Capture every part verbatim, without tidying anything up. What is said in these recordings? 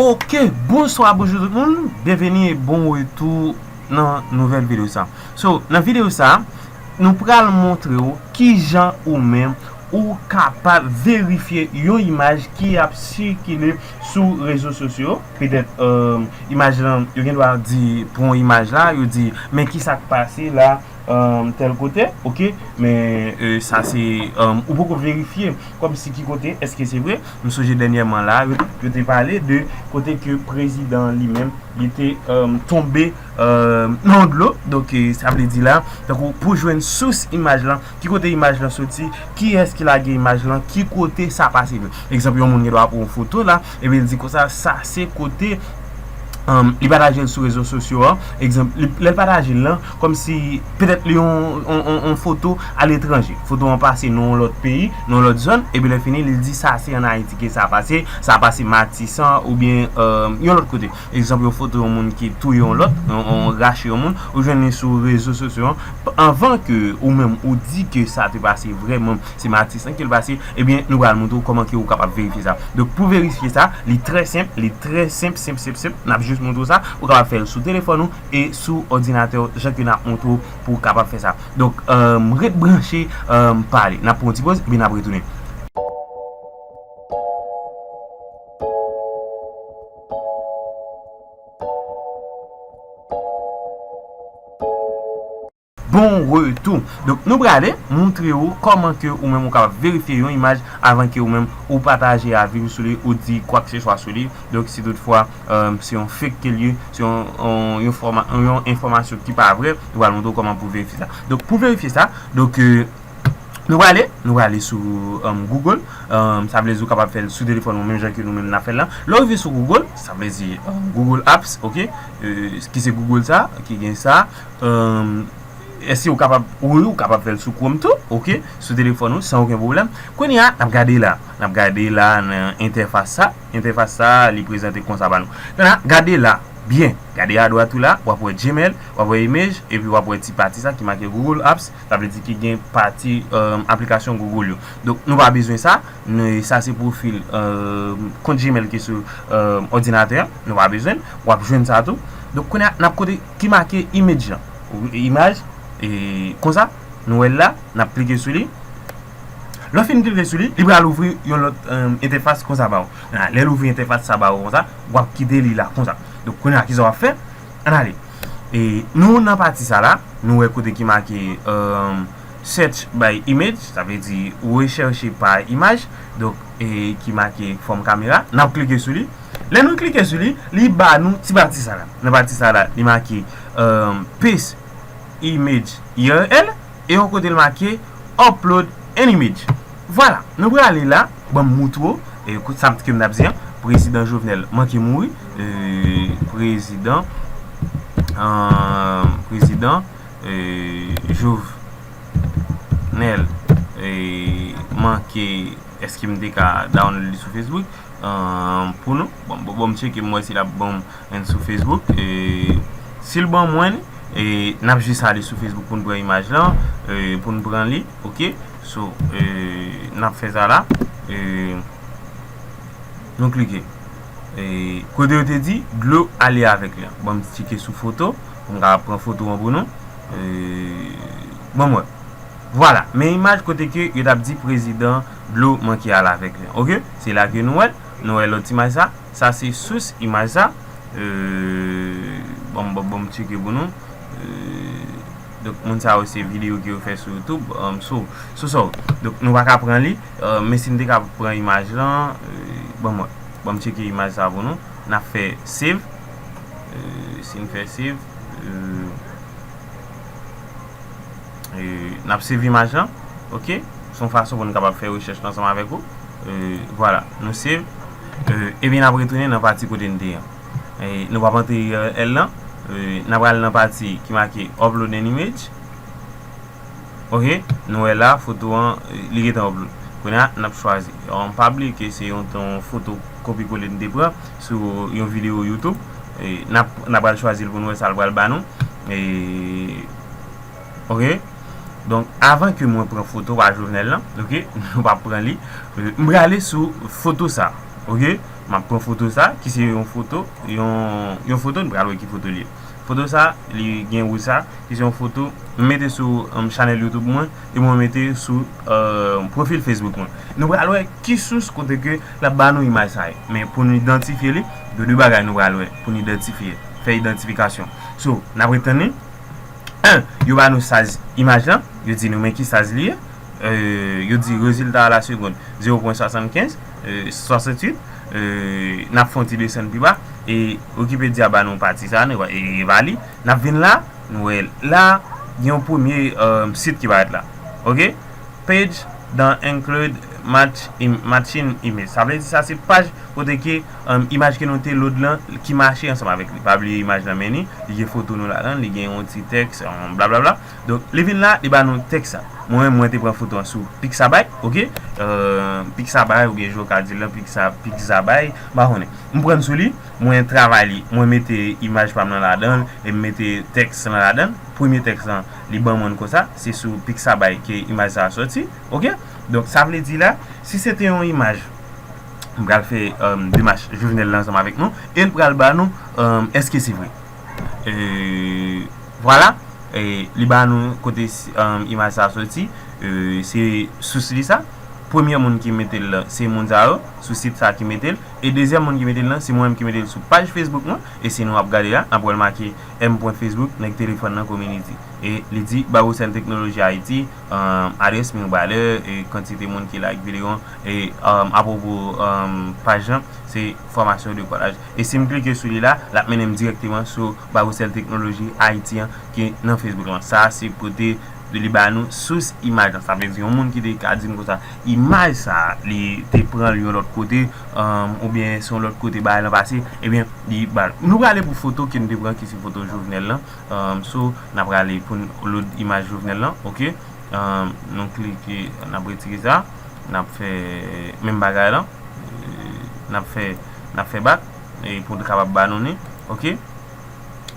Ok, bonswa, bonjou tout moun. Byenveni e bon retou nan nouvèl videyo sa. So, nan videyo sa, nou pral montre w kijan ou menm ou kapab verifye yon imaj ki ap sikile sou rezo sosyo. Petèt, euh, imaj lan, yo gen dwa di pou yon imaj la, yo di, men ki sa k pase la, euh, tèl kote, ok, men, euh, sa se, euh, ou poko verifye kòmsi ki kote, èske se vre? M sonje dènyèman la, yo, yo te pale de kote ke prezidan li menm, li te, euh, tonbe, euh, nan dlo. Donk, euh, sa vle di la, tankou pou jwenn sous imaj lan, ki kote imaj lan soti, kiyès ki lage imaj lan, ki kote sa pase vre. Egzanp, yon moun gen dwa pran yon foto la, epi l di konsa, sa se kote, um, li pataje l sou rezo sosyo an. Egzanp, li, lè l pataje l lan, kòmsi petèt li yon, yon, yon, yon foto aletranje. Foto an pase nan yon lòt peyi, nan yon lòt zòn, epi lè fini, li di sa se ann Ayiti ke sa pase, sa pase Matisan oubyen, um, yon lòt kote. Egzanp, yon foto yon moun ki touye yon lòt, yon, yon rache yon moun, ou jwenn li sou rezo sosyo an. Anvan ke ou menm ou di ke sa te pase vrèman, se Matisan ke l pase, ebyen, nou pral montre w kòman ke ou kapab verifye sa. Donk, pou verifye sa, li trè senp, li trè senp, senp, senp, senp. N ap jis montre w sa. Ou kapab fè l sou telefòn ou e sou òdinatè w, jan ke n ap montre w pou w kapab fè sa. Donk, euh, ret branche, euh, pale. N ap pran yon ti poz, epi n ap retounen. Bon retou. Donk, nou prale montre w kòman ke ou menm ou kapab verifye yon imaj avan ke ou menm ou pataje avi w sou li, ou di kwakseswa sou li. Donk, si toutfwa, euh, se yon fake ke l ye, se yon, yon, yon fòma-, yon enfòmasyon ki pa vrè, nou pral montre w kòman pou verifye sa. Donk, pou verifye sa, donk, euh, nou prale, nou prale sou, um, Google. Um, sa vle di ou kapab fè l sou telefòn ou, menm jan ke nou menm n ap fè l lan. Lè w rive sou Google, sa vle di, um, Google Apps, ok? Euh, ki se Google sa, ki gen sa. Um, èske ou kapab, wi, ou kapab fè l sou Chrome tou, ok? Sou telefòn ou, san okenn pwoblèm. Kounye a, n ap gade la. N ap gade la nan entèfas sa. Entèfas sa, li prezante konsa ba nou. Kounye a, gade la. Byen, gade adwat ou la, w ap wè Gmail, w ap wè Image, epi w ap wè ti pati sa ki make Google Apps, sa vle di ki gen pati, euh, aplikasyon Google yo. Donk, nou pa bezwen sa, nou, sa se pwofil, euh, kont Gmail ki sou, euh, òdinatè a, nou pa bezwen l, w ap jwenn sa tou. Donk, kounye a, n ap kote ki make Image lan. Imaj, e konsa, nou wè l la, n ap klike sou li. Lè w fin klike sou li, li pral ouvri yon lòt, euh, entèfas konsa ba w. Lè l ouvri entèfas sa ba w konsa, w ap kite li la konsa. Donk, kounye a, kisa w ap fè? Ann ale. E nou nan pati sa la, nou wè kote ki make, euh, search by image, sa vle di rechèche pa imaj, donk, e ki make fòm kamera. N ap klike sou li. Lè nou klike sou li, li ba nou ti pati sa la. Nan pati sa la, li make, euh, paste image U R L, e yon kote l make upload an image. Vwala, nou prale la, ban m moutre w, e, kou-, sa m, ke m t ap di an, prezidan Jovenel manke mouri, e, prezidan, euh, prezidan, e, Jovenel, e, manke, èske m te ka download li sou Facebook? Euh, pou nou. Bon, bon, bon, m tcheke m wè si l ap ban m enn sou Facebook. E, si l ban mwen, e, n ap jis ale sou Facebook pou n pran imaj lan, e, pou n pran li, ok? So, e, n ap fè sa la. E, nou klike. E, kote yo te di, dlo ale avèk li an. Bon, m tcheke sou foto, pou m kapab pran foto an pou nou. E, bon, mwen. Vwala, men imaj kote ke yo t ap di prezidan dlo manke al avèk li. Ok? Se la ke nou wè l. Nou wè lòt imaj sa. Sa se sous imaj sa. Euh, bon, bon, bon, m tcheke pou nou. Euh, donk, moun sa yo se videyo ke yo fè sou YouTube. Um, so, so, so. Donk, nou pa ka pran li. Euh, men si n te ka pran imaj lan, euh, bon, mwen, bon, m tcheke imaj sa pou nou. N ap fè save. Euh, si n fè save, euh, E, n ap save imaj lan, ok? Se yon fason pou n kapab fè rechèch lan ansanm avèk ou. E, vwala, nou save. E, epi n ap retounen nan pati kote n te an. E, nou p ap antre U R L lan. E, n ap al nan pati ki make upload an image. Ok, nou wè la, foto an, e, li gentan upload. Kounye a, n ap chwazi. Yon, pa bliye ke se yon, yon foto kopi kole n te pran sou yon videyo YouTube. E, n ap, n ap al chwazi l pou n wè sa l pral ba nou. E, Ok? Donk, avan ke mwen pran foto pa Jovenel lan, ok? Nou p ap pran li. Euh, m prale sou foto sa. Ok, m ap pran foto sa, ki se yon foto, yon, yon foto, nou pral wè ki foto li ye. Foto sa, li gen wouj sa, ki se yon foto, m mete sou um, chanèl YouTube mwen, e mwen mete sou uh, pwofil Facebook mwen. Nou pral wè ki sous kote ke l ap ba nou imaj sa ye. Men pou nou idantifye li, gen de bagay nou pral wè pou nou idantifye, fè idantifikasyon. So, n ap ret tann li. En, yo ba nou size imaj lan, yo di nou men ki size li ye. Euh, yo di rezilta a la segonn, zewo pwen swasannkenz, euh, swasanntuit. Euh, n ap fè yon ti desann pi ba. E Wikipedia ba nou pati sa, nou e va li. N ap vin la, nou wè la, gen yon premye euh, sit ki parèt la. Ok? Page don't include match im, matching image. Sa vle di sa se paj kote ke um, imaj ke nou te load lan ki mache ansanm avèk li. Pa bliye imaj lan men li, li gen foto nou ladan, li gen yon ti tèks, um, blablabla. Donk, li vin la, li ba nou tèks sa. Mwen, mwen te pran foto an sou Pixabay, ok? Euh, Pixabay, oubyen jan w ka di l lan, Pixa, Pixabay, m pa konnen. M pran sou li, mwen travay li, mwen mete imaj pa m nan ladan l, e m mete tèks lan ladan l. Premye tèks lan, li ban mwen l konsa, se sou Pixabay ke imaj sa a sòti, ok? Donk, sa vle di la, si se te yon imaj, m pral fè um, demach Jovenel lan ansanm avèk nou, e l pral ba nou um, èske se vre. Euh, vwala, e li ba nou kote um, imaj sa a sòti, euh, se sous li sa. Premye moun ki mete l la, se moun sa yo, sou sit sa ki mete l. E dezyèm moun ki mete l lan, se mwen menm ki mete l sou paj Facebook mwen. E si nou ap gade la, n ap wè l make M pwen Facebook, nèg telefòn nan community. E li di, Barbecue Technology Haiti, um, adrès Mirbalè, e kantite moun ki like videyo an, e um, apwopo um, paj lan, se fòmasyon de kolaj. E si m klike sou li la, l ap mennen m dirèkteman sou Barbecue Technology Haiti an ki nan Facebook lan. Sa a se kote li ba nou sous imaj lan. Sa vle di yon moun ki te ka di n konsa, imaj sa a, li te pran l yon lòt kote, um, oubyen se yon lòt kote bagay lan pase, ebyen, li ba l. Nou prale pou foto ke n te pran ki se foto Jovenel lan. Um, so, n ap prale pou n load imaj Jovenel lan, ok? Um, nou klike, n ap retire sa, n ap fè menm bagay lan, euh, n ap fè, n ap fè back, e pou n kapab ba nou li, ok?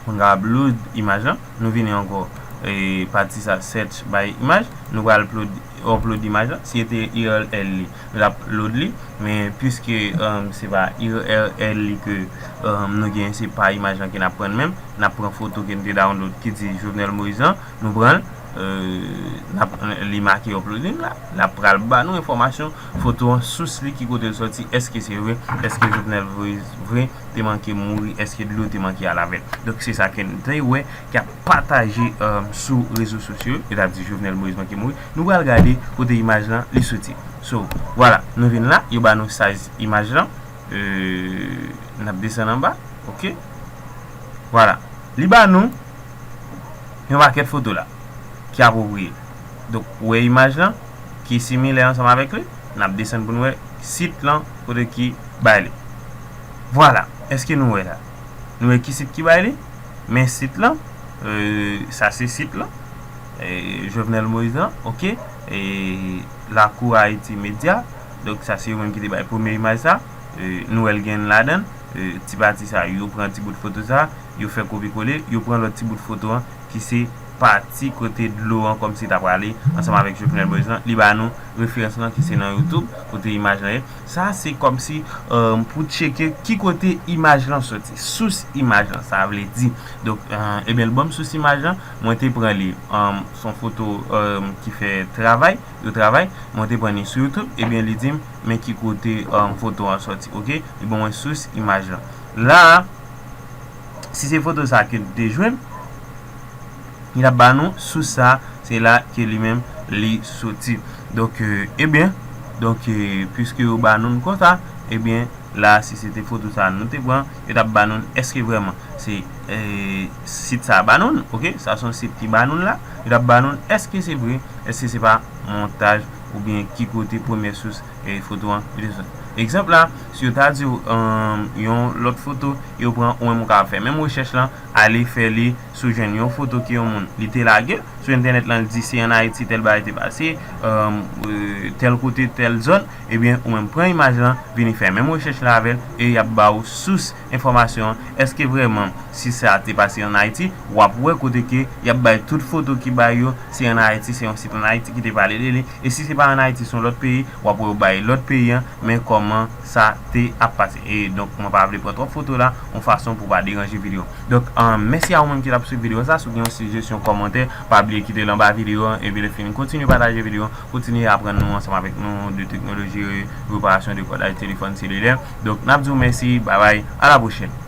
Pou n kapab load imaj lan, nou vini ankò, e pati sa, search by image, nou pral upload, upload imaj lan, si se te U R L li, nou t ap load li, men piske um, se pa U R L li ke um, nou gen, se pa imaj lan ke n ap pran menm, n ap pran foto ke n te download ki di Jovenel Moïse lan, nou pran l, euh, n ap, li make uploading la, l ap pral ba nou enfòmasyon foto an, sous li, ki kote l sòti, èske se vre, èske Jovenel Moïse vre te manke mouri, èske dlo te manke al avè l. Donk se sa ke n te wè k ap pataje um, sou rezo sosyo, yo t ap di Jovenel Moïse manke mouri. Nou pral gade kote imaj lan li soti. So, vwala, nou vin la, yo ba nou size imaj lan. Euh, n ap desann anba, ok? Vwala. Li ba nou yon pakèt foto la ki apwopriye. Donk, ou wè imaj lan ki similè ansanm avèk li. N ap desann pou n wè sit lan kote ki bay li. Vwala. Èske nou wè la? Nou wè ki sit ki bay li? Men sit lan, euh, sa se sit lan. E, Jovenel Moïse lan, ok? E, Lakou Ayiti Medya. Donk, sa se yo menm ki te bay premye imaj sa. E, nou wè l gen ladan l. E, ti pati sa, yo pran ti bout foto sa, yo fè kopi kole, yo pran lòt ti bout foto an, ki se pati kote dlo an kòmsi ta prale ansanm avèk Jovenel Moïse lan. Li ba nou referans lan ki se nan YouTube, kote imaj lan ye. Sa se kòmsi um, pou tcheke ki kote imaj lan soti, sous imaj lan, sa vle di. Donk, uh, ebyen, l ban m sous imaj lan, mwen te pran li, um, se yon foto um, ki fè travay, yo travay, mwen te pran li sou YouTube, ebyen, li di m, men ki kote um, foto an soti, ok? Li ban mwen sous imaj lan. La a, si se foto sa ke n te jwenn, li t ap ba nou sous sa, se la ke li menm li soti. Donk, euh, ebyen, donk, euh, piske yo ba nou l konsa, ebyen, la, si se te foto sa nou te pran, yo t ap ba nou l, èske vrèman se euh, sit sa a ba nou l, ok? Sa se yon sit ki ba nou l la, yo t ap ba nou l, èske se vre, èske se pa montaj, oubyen ki kote premye sous e foto an, li te soti. Egzanp la, si yo ta di w um, yon lòt foto, yo pran ou menm ou ka fè menm rechèch lan, ale fè li sou jwenn yon foto ke yon moun li te lage sou entènèt lan, li di se ann Ayiti tèl bagay te pase, um, euh, tèl kote, tèl zòn, ebyen, ou menm pran imaj lan, vini fè menm rechèch la avè l, e y ap ba w sous enfòmasyon an. Èske vrèman, si sa te pase ann Ayiti, w ap wè kote ke y ap bay tout foto ki bay yo, se ann Ayiti, se yon sit ann Ayiti ki te pale de li. E si se pa ann Ayiti, se yon lòt peyi, w ap wè yo bay lòt peyi an, men kòm kòman sa te ap pase. E donk, mwen pa vle pran twòp foto la, yon fason pou pa deranje videyo. Donk, an, mèsi a ou menm ki t ap swiv videyo sa. Si w gen yon sijesyon, kòmantè, pa bliye kite l anba videyo an. Epi lè fini, kontinye pataje videyo an, kontinye aprann nou ansanm avèk nou de teknoloji, reparasyon de kòdaj telefòn selilè. Donk, n ap di w mèsi, babay, a la pwochèn.